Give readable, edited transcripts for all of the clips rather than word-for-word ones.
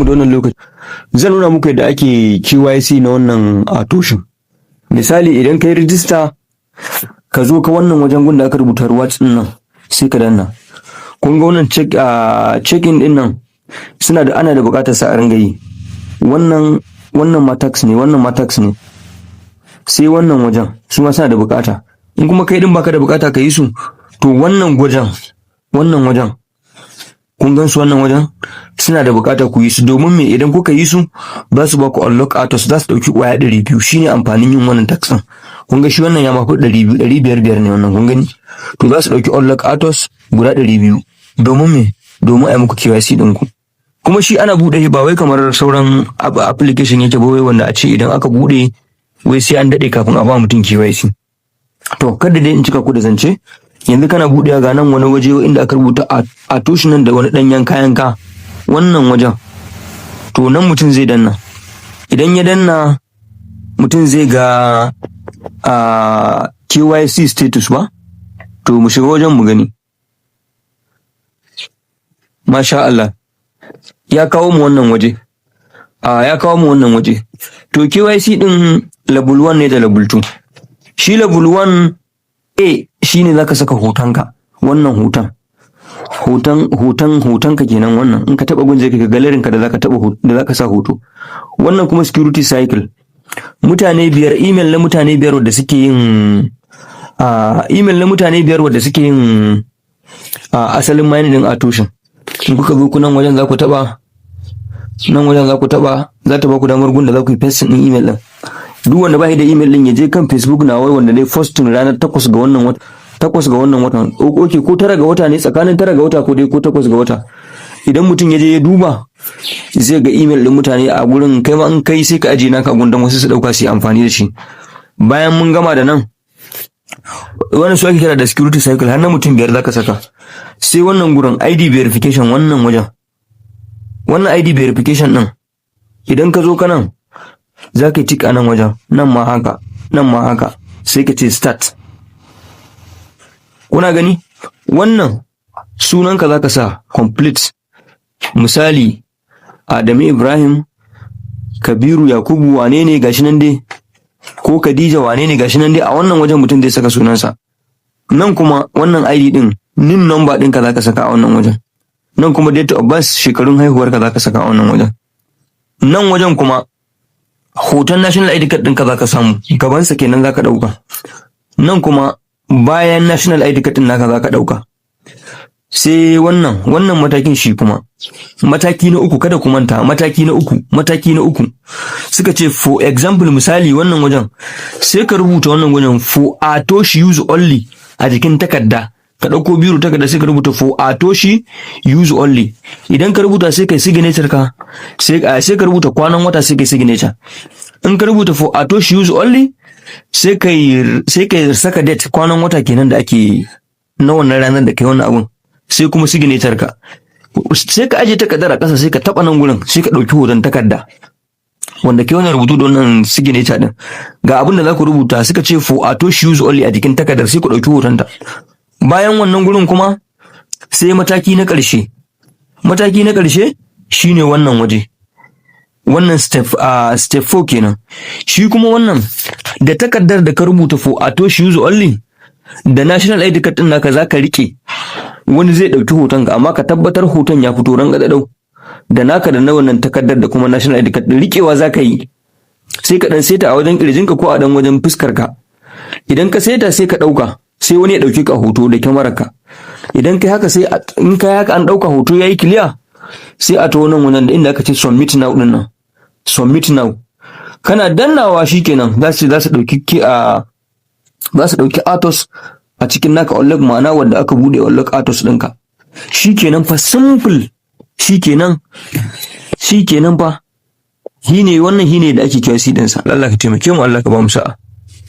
Barkanmu da wannan lokaci. Zan nuna muku yadda ake KYC na wannan Atoshin. Misali, idan ka yi rijista, ka zo ka wannan wajen gun da aka rubuta rewards ɗin nan, sai ka danna. Kun ga wannan check in ɗin nan suna da ana da buƙatar sa a ringa yi. Wannan ma task ne, wannan ma task ne. Sai wannan wajen su ma suna da buƙata. In kuma kai din baka da buƙata ka yi su, to wannan wajen kun gan su, wannan wajen suna da bukata ku yi su. Domin me? Idan kuka yi su, za su ba ku unlock Atos, za su dauki 200. Shine amfanin yin wannan task din. Kun ga shi wannan ya mafi 200, 500 ne wannan, kun gani. To, za su dauki unlock Atos guda 200. Domin me? Domin a yi muku KYC din ku. Kuma shi ana bude shi, ba wai kamar sauran application yake ba, wai wanda a ce idan aka bude wai sai an dade kafin a ba mutum KYC. To, kada dai in cika ku da zance. Yanzu kana buɗewa, ga nan wani waje inda aka rubuta Atoshi nan da wani ɗan yanka yanka, wannan wajen. To, nan mutum zai danna. Idan ya danna, mutum zai ga a KYC status ba. To, mu shiga wajen mu gani. Masha Allah, ya kawo mu wannan waje. Ya kawo mu wannan waje. To, KYC din level 1 ne da level 2. Shi level 1 A shine zaka saka hotonka, wannan hoton hoton hoton hotonka kenan. Wannan in ka taba gun, zai kai gallery ka da zaka taba da zaka sa hoto. Wannan kuma security circle, mutane biyar, email na mutane biyar wanda suke yin email na mutane biyar wanda suke yin asalin mining din Atoshin. In kuka zo ku nan wajen za ku taba, nan wajen za ku taba, za ta ba ku damar gun da za ku yi pasting din email din. Duk wanda ba da email din, ya je kan Facebook na wai wanda dai posting ranar 8 ga wannan wata, 8 ga wannan watan, okay, ko 9 ga wata ne, tsakanin 9 ga wata ko dai ko 8 ga wata. Idan mutum ya je ya duba, zai ga email din mutane a gurin. Kai ma in kai, sai ka ajiye naka a gundan wasu su dauka su yi amfani da shi. Bayan mun gama da nan, wannan su ake kira da security circle, har na mutum biyar zaka saka. Sai wannan gurin ID verification, wannan wajen, wannan ID verification din, idan ka zo ka nan, za ka yi tick a nan wajen, nan ma haka, nan ma haka, sai ka ce start. Kuna gani, wannan sunanka za ka sa complete, misali Adamu Ibrahim, Kabiru Yakubu, wane ne, gashi nan dai, ko Khadija, wane ne, gashi nan dai. A wannan wajen mutum zai saka sunansa. Nan kuma wannan ID din, NIN number ɗinka za ka saka a wannan wajen. Nan kuma date of birth, shekarun haihuwarka za ka saka a wannan wajen. Nan wajen kuma hoton national ID card ɗinka za ka samu, gabansa kenan za ka ɗauka. Nan kuma bayan national ID card ɗin naka za ka ɗauka. Sai wannan matakin, shi kuma mataki na uku, kada ku manta, mataki na uku. Mataki na uku suka ce, for example, misali, wannan wajen sai ka rubuta wannan wajen "For Atoshi use only" a jikin takarda. Ka ɗauko biro, takarda, sai ka rubuta "For Atoshi use only". Idan ka rubuta, sai kai signature ka, sai ka rubuta kwanan wata, sai kai signature. In ka rubuta "For Atoshi use only", sai kai saka date, kwanan wata kenan da ake na wannan ranar da kai wannan abun, sai kuma signature ka. Sai ka aje takardar a ƙasa, sai ka taɓa nan gurin, sai ka ɗauki hoton takarda wanda ke wannan rubutu da wannan signature din. Ga abin da za ku rubuta, suka ce "For Atoshi use only" a jikin takardar, sai ku ɗauki hoton ta. Bayan wannan gurin kuma sai mataki na ƙarshe. Mataki na ƙarshe shine wannan waje, wannan step 4 kenan. Shi kuma wannan, da takardar da ka rubuta "For Atoshi use only" da national ID card din naka zaka rike, wani zai ɗauki hoton ka, amma ka tabbatar hoton ya fito rangadadau, da naka da na wannan takardar da kuma national ID card din. Rikewa zaka yi, sai ka dan seta a wajen kirjinka ko a dan wajen fuskar ka. Idan ka seta, sai ka ɗauka, sai wani ya ɗauki ka hoto da kyamarar ka. Idan kai haka, sai in kai haka an ɗauka hoto yayi clear, sai a taho nan wannan da inda aka ce "Submit now" din nan. "Submit now" kana dannawa, shikenan, za su ɗauki ki a za su ɗauki Atos a cikin naka unlock, ma'ana wanda aka bude unlock Atos ɗinka. Shikenan fa, simple. Shikenan, shikenan fa. Shine wannan, shine da ake KYC ɗinsa. Allah ka taimake mu, Allah ka ba mu sa'a.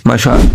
Masha Allah.